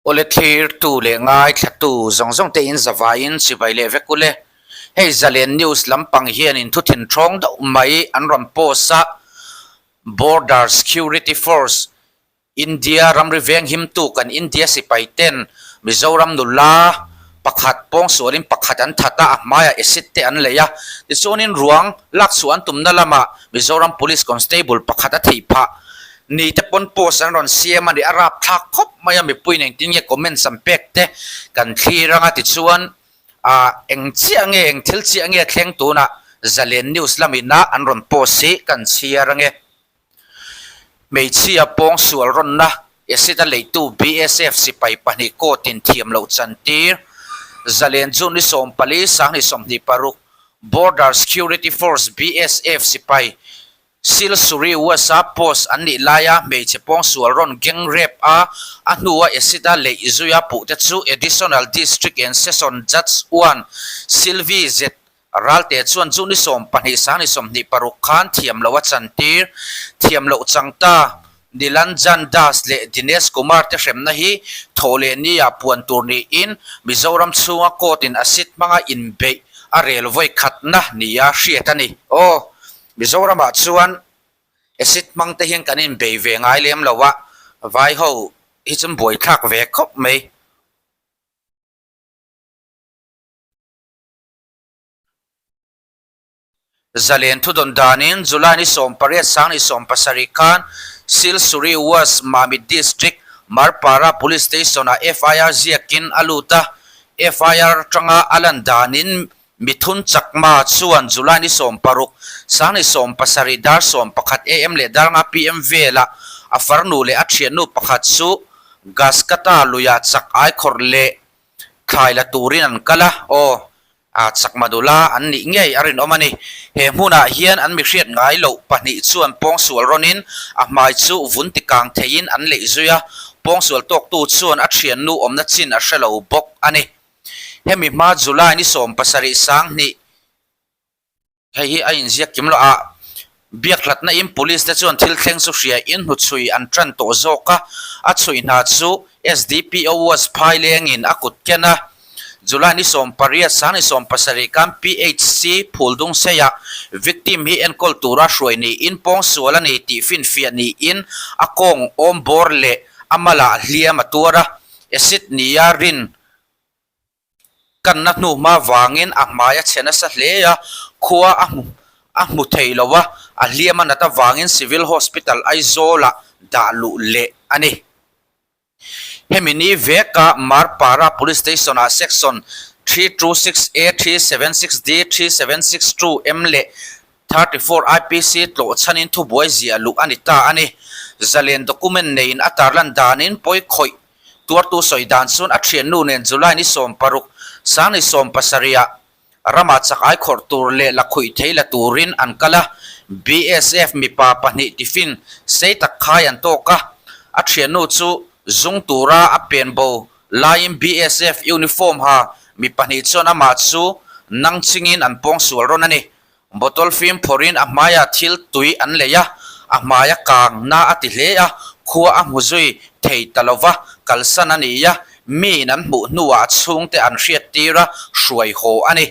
Awle thlirtu leh ngaithlatu zawng zawng te in zavaiin chibai leh vek ule. Hei Zalen News lampang hianin thu thinthawng deuh mai an rawn post a, Border Security Force India ramri veng himtu kan India sipai ten Mizoram nula pakhat pawngsualin pakhat an that a, a hmaiah acid te an lei a. Tichuanin ruang lakchhuah an tumna lamah Mizoram Police Constable pakhat a theih phah ni te pawn post an rawn siam a ni. A rapthlak khawp mai a, mipuiin engtin nge comments an pek te kan thlir ang a. Tichuan ah eng chiah nge eng thil chiah nge thleng tunah Zalen News lamina an rawn post hi kan chhiar ang e. Hmeichhia pawngsual rawnna acid a leitu BSF sipai pahnih court in thiam loh chantir Zalen June ni 14 2026 Border Security Force BSF sipai Silsuri USA post an nih laia hmeichhe pawngsual rawn gang rape a, a hnua acid a leih zuia puhte chu Additional District and Session Judge 1 Sylvie Z Ralte chuan chu ni 12 sang ni 26 khan thiam loh a chantir. Thiam loh chang ta Nilanjan Das leh Dinesh Kumar te hremna hi thawh leh nia puan tur niin Mizoram chhunga court in acid hmanga inbeih a rel vawi khatna nia hriat a ni. Aw, Mizoramah chuan acid hmang te hian kan inbei ve ngai lem lo a, vai ho hi chuan buaithlak ve khawp mai. Zalen thudawn danin July ni 18 sang ni 17 khan Silsuri West Mamit District Marpara Police Station-ah FIR ziakin a lut a. FIR atanga a lan danin Mithun Chakma chuan July ni 16 sang ni 17 dar 11 am leh dar 5 pm velah a farnu leh a thiannu pakhat chu Gaskata luiah chak aikhawrh leh Thlai la turin an kal a, aw, a chakma nula an nih ngei a rinawm a ni. He hmunah hian an mihriat ngai loh pahnih chuan pawngsual rawnin a hmai chu vun ti kang theiin an leih zui a, pawngsual tawktu chuan a thiannu awmna chin a hre lo bawk a ni. Hemi hma July ni 17 sanghnih. Hei hi a inziak kim loh a, biak hlatna in police te chuan thil thleng chu hria in hnuchhui an tan tawh zawk a, a chhui hna chu SDPO was phai lengin a kut ken a. July ni 18 sang ni 17 khan PHC Phuldungseiah victim hi enkawl tura hruai niin pawngsual a ni tih finfiah niin a kawng awm bawr leh a malah hliam a tuar a, acid nia rin Kanna hnu hma vangin a hmai a chhe nasa hle a, khua a hmu a hmu thei lo a, a hliam a nat avangin Civil Hospital Aizawlah dah luh leh a ni. Hemi ni veka Marpara Police Station-ah Section 326A, 376D, 3762M leh 34 IPC tlawh chhanin thubuai ziah luh a ni ta a ni. Zalen document neiin a tarlan danin pawi khawih Tuartu sawi dan chuan a thiannu nen July ni 16, sang ni 17 ah ramah chak ai khawrh tur leh la khuih thei la turin an kal a, BSF mipa pahnih tiffin sei tak khai an tawk a, a thiannu chu zung tura a pen bo laiin BSF uniform ha mi pahnih chuan amah chu nang chingin an pawng sual rawn a ni. Bottle fim phawrhin a hmaiah thil tui an lei a, a hmai a kang na a ti hle a, khua a hmu zui thei ta lo va, kalsan a ni a, miin an hmuh hnuah a chhungte an hriattir a, hruai haw a ni.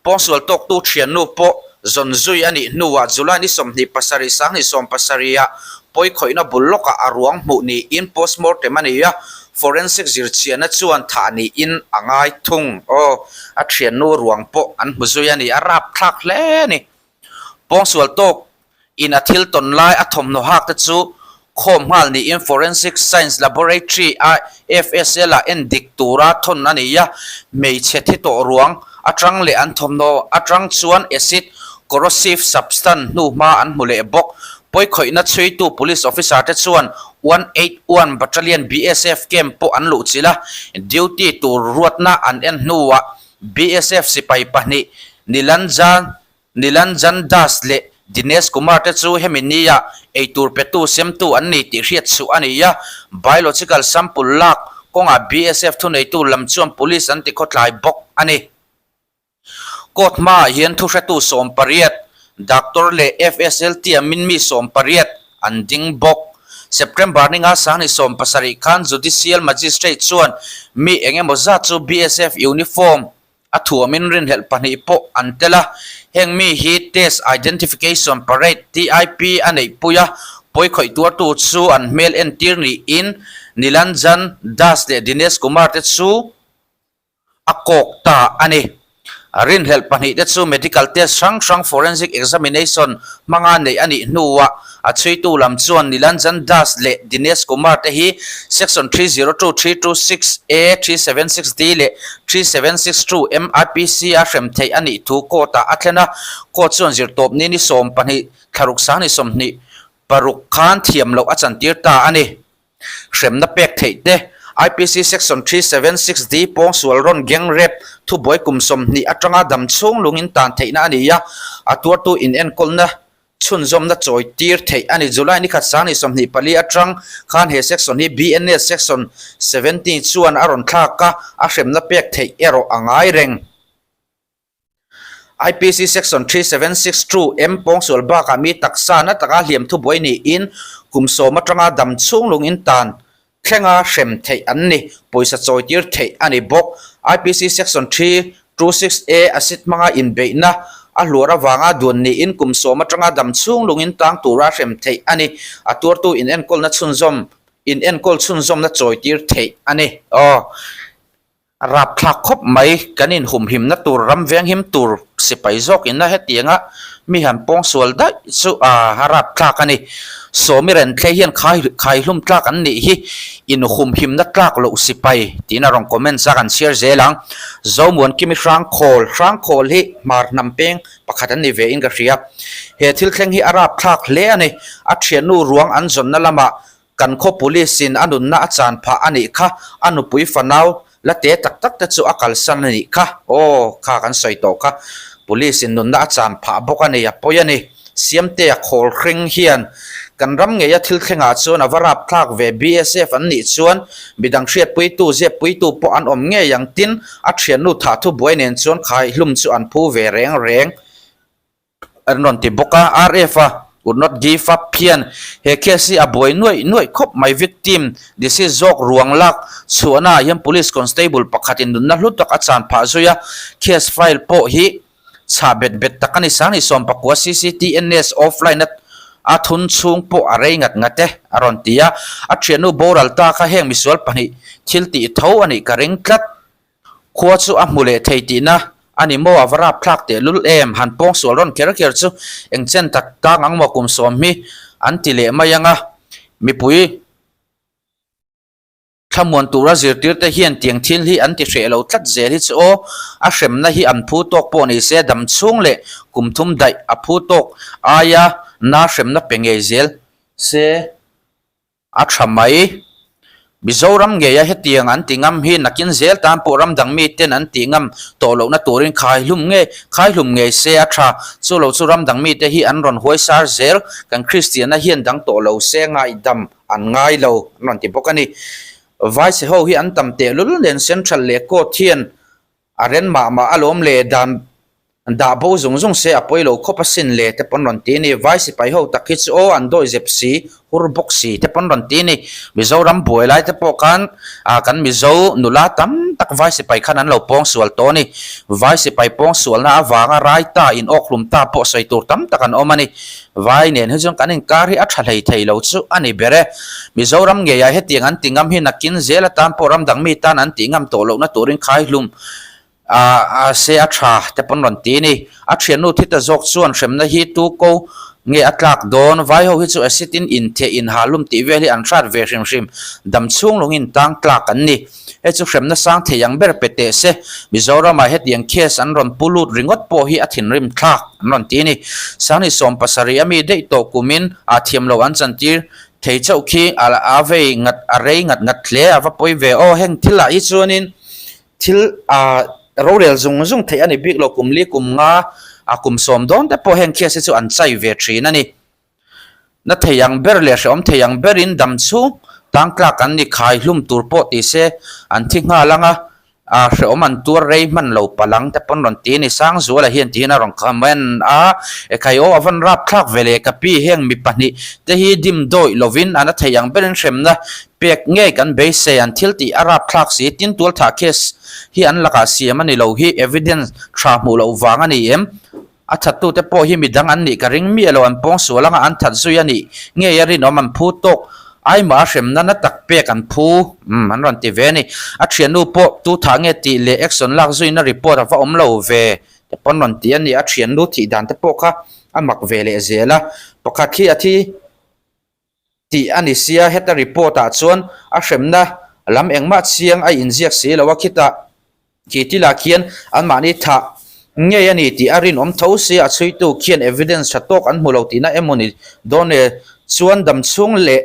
Pawngsual tawktu thiannu pawh zawn zui a nih hnuah July ni 27 sanghnih 70 ah pawikhawihna bul lawkah a ruang hmuh niin postmortem a ni a, Forensic zirchianna chuan thah niin a ngai thung. Aw, a thiannu ruang pawh an hmu zui a ni, a rapthlak hle a ni. Pawngsual tawk in a thil tawn lai a thawmhnaw hak te chu khawm nghal niin Forensic Science Laboratory a FSL ah en dik tura thawn a ni a, hmeichhe thi tawh ruang atang leh an thawmhnaw atang chuan acid corrosive substance hnuhma an hmu leh bawk. Pawikhawihna chhuitu Police Officer te chuan 181 Battalion BSF camp pawh an luhchilh a, duty tur ruatna an en hnuah BSF sipai pahnih Nilanjan Nilanjan Das leh Dinesh Kumar te chu hemi nia eitur petu semtu an ni tih hriat chhuh a ni a, biological sample lak kawngah BSF thuneitu lam chuan police an tikhawtlai bawk a ni. Court hmaah hian thuhretu 18, doctor leh FSL tiamin mi 18 an ding bawk. September ninga 2017 khan Judicial Magistrate chuan mi eng emaw zat chu BSF uniform a thuamin rinhlelh pahnih pawh an tel a. Heng mi hi Test Identification Parade, TIP, a neihpui a, pawikhawih tuartu chu an hmel entir niin Nilanjan Das leh Dinesh Kumar te chu a kawk ta a ni. Rinhlelh pahnihte chu medical test hrang hrang forensic examination hmanga neih a nih hnuah a chhuitu lam chuan Nilanjan Das leh Dinesh Kumar te hi Section 302, 326 A, 376 D leh 376 2 MIPC a hrem theih a nih thu court-ah a thlen a. Court chuan zirtawpni ni 12 thlaruk 2026 khan thiam loh a chantir ta a ni. Hremna pek theih te, IPC Section 376 D pawngsual rawn gang rape thubuai kum 20 atanga dam chhung lungin tan theihna a ni a, a tuartu inenkawlna chhunzawmna chawi tir theih a ni. July ni khat 2024 atang khan he section hi BNS Section 17 chuan a rawn thlak a, a hremna pek theih erawh a ngai reng. IPC Section 376 M pawngsual bakah mi taksa na taka hliam thubuai niin kum sawm atanga dam chhung lung in tan thlenga hrem theih an ni, pawisa chawi tir theih a ni bawk. IPC Section 326 A acid hmanga inbeihna a hluar avanga duan niin kum sawm atanga dam chhung lung in tang tura hrem theih a ni. A tuartu inenkawlna chhunzawm inenkawl chhunzawmna chawi tir theih a ni. Aw. A rapthlak khawp mai, kan inhumhimna tur ram venghim tur sipai zawk inna hetianga mi han pawngsual daih chu a rapthlak a ni. Sawmi Renthlei hian khai khaihlum tlak an nih hi inhumhimna tlak loh sipai tiin a rawn comment a kan chhiar zel ang. Zomuankimi Hrangkhawl, Hrangkhawl hi hmar hnam peng pakhat an ni ve in ka hria. He thil thleng hi a rapthlak hle a ni. A thiannu ruang an zawnna lamah Kan khaw police in a nunna a chan phah a nih kha, a nupui fanau la te tak tak te chu a kalsan a nih kha, aw kha kan sawi tawh kha, police in nunna a chan phah bawk a ni, a pawi a ni. Siamtea khawl hring hian kan ram ngeia thil thlengah chuan a va rap thlak ve, BSF an nih chuan midang hriatpuitu, zeppuitu pawh an awm ngei ang tin a thiannu thah thubuai nen chuan khaihlum chu an phu ve reng reng. An rawn ti bawk a, RF a would not give up hian he case hi a buai nuaih nuaih khawp mai. Victim deceased zawk ruang lak chhuahna ah hian police constable pakhatin nunna hlu tak a chan phah zui a, case file pawh hi chhah bet bet tak a ni. 2019 CCTNS offline a a thun chhung pawh a rei ngat ngat e a rawn ti a, a thiannu boral ta kha heng misual pahnih thil tih tho a nih ka ring tlat. Khua chu a hmu leh thei tihna a ni maw? A va rapthlak tehlul em? Han pawngsual rawn kher kher chu eng chen tak tang ang maw kum sawm hi an ti leh mai ang a. Mipui thlamuan tura zirtirte hian tiang thil hi an ti hreh lo tlat zel hi chu aw. A hremna hi an phu tawk pawh ni se dam chhung leh kum thum daih a phu tawk aia na hremna pe ngei zel se. A tha mai. Mizoram ngeia hetiang an ti ngam hi nakin zel tan pawh ram dang miten an tih ngam tawh lohna turin khaihlum nge khaihlum ngei se a tha. Chu lo chu ram dang mite hi an rawn huaisar zel. Kan Kristianna hian dang tawh lo se ngaihdam an ngai lo an rawn ti bawk a ni. Vaichhe ho hi an tam tehlul nen Central leh Court hian A ren mah mah alawm le, dan dah bo zung zung se a pawi lo khawp asin le te pawn rawn ti a ni. Vai sipai ho tak hi chu aw an dawi zep si, hur bawk si te pawn rawn ti a ni. Mizoram buai lai te pawh khan ah kan Mizo nula tam tak vai sipai khan an lo pawng sual tawh a ni. Vai sipai pawng sualna avanga rai ta in awk hlum ta pawh sawi tur tam tak an awm a ni. Vai nen hi chuan kan inkar hi a tha hlei thei lo chu a ni ber e. Mizoram ngeiah hetiang an ti ngam hi nakin zel atan pawh ram dang mi tan an tih ngam tawh lohna turin khaihlum a se a tha te pawn rawn ti a ni. A thiannu thi ta zawk chuan hremna hi tu ko nge a tlak dawn? Vai ho hi chu acid in intheh inhalum tih vel hi an hrat ve hrim hrim. Dam chhung lungin tang tlak an ni. Hei chu hremna sang thei ang ber pe teh se, Mizoramah hetiang case an rawn pu lut ringawt pawh hi a thinrim thlak an rawn ti a ni. Sangni 70 a mi daih tawh kumin ah thiam lo an chantir thei chauh khi a a vei ngat a rei ngat ngat hle a va pawi ve aw. Heng thil ah hi chuanin thil ah rorel zung zung theih a ni bik lo kum li kum nga ah kum sawm dawn te pawh heng case hi chu an chai ve thin a ni. Na thei ang ber leh hrehawm thei ang berin dam chhung tang tlak an ni khai hlum tur pawh ti se an thi nghal ang a. A hrehawm an tuar rei hman lo palang te pawn rawn ti a ni. Sangzuala hian tihian a rawn comment a, Ekhai aw a van rap thlak ve le ka pi heng mi pahnih te hi dim dawih lovin an a theih ang berin hremna pek ngei kan beisei an thil tih a rap thlak si. Tin tualthah case hi an lakah siam a ni lo hi evidence tha hmuh loh vang a ni em? A thattute pawh hi midang an nih ka ring miah lo, an pawngsual anga an that zui a nih ngei a rinawm an phu tawk aimah a hremna na tak pek an phu umm an rawn ti ve a ni. A thiannu pawh tu thah nge tih leh action lak zuina report a va awm lo ve te pawn rawn ti a ni. A thiannu thih dan te pawh kha a mak ve leh zel a, pakhat khi a thi tih a ni sia, heta report ah chuan a hremna lam engmah chiang a inziak si lo a, khitah khi tilah khian anmahni thah ngei a ni tih a rinawm tho sia, a chhuitu khian evidence tha tawk an hmu lo tihna emaw ni dawn e, chuan damchhung leh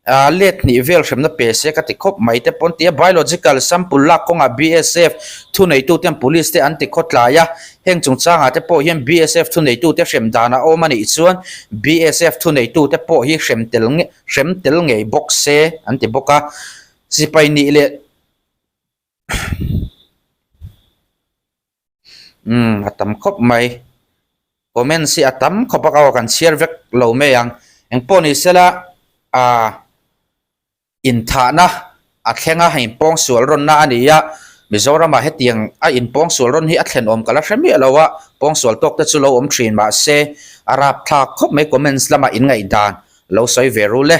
ah let hnih vel hremna pe se ka ti khawp mai te pawn tia biological sample lak kawngah BSF thuneituten police te an ti khawtlai a. Heng chungchangah te pawh hian BSF thuneitute hrem dan a awm a nih chuan BSF thuneitute pawh hi hrem tel hrem tel ngei bawk se an ti bawk a. Sipai nih leh umm a tam khawp mai. Comments hi a tam khawp a ka aw kan chhiar vek lo mai ang. Engpawh ni sela ah. Inthahna a thleng a, inpawngsual rawnna a ni a, Mizoramah hetiang a inpawngsual rawn hi a thlen awm ka la hre miah lo a, pawngsual tawk te chu lo awm thin mahse a rapthlak khawp mai comments lamah inngaihdan lo sawi ve rul e.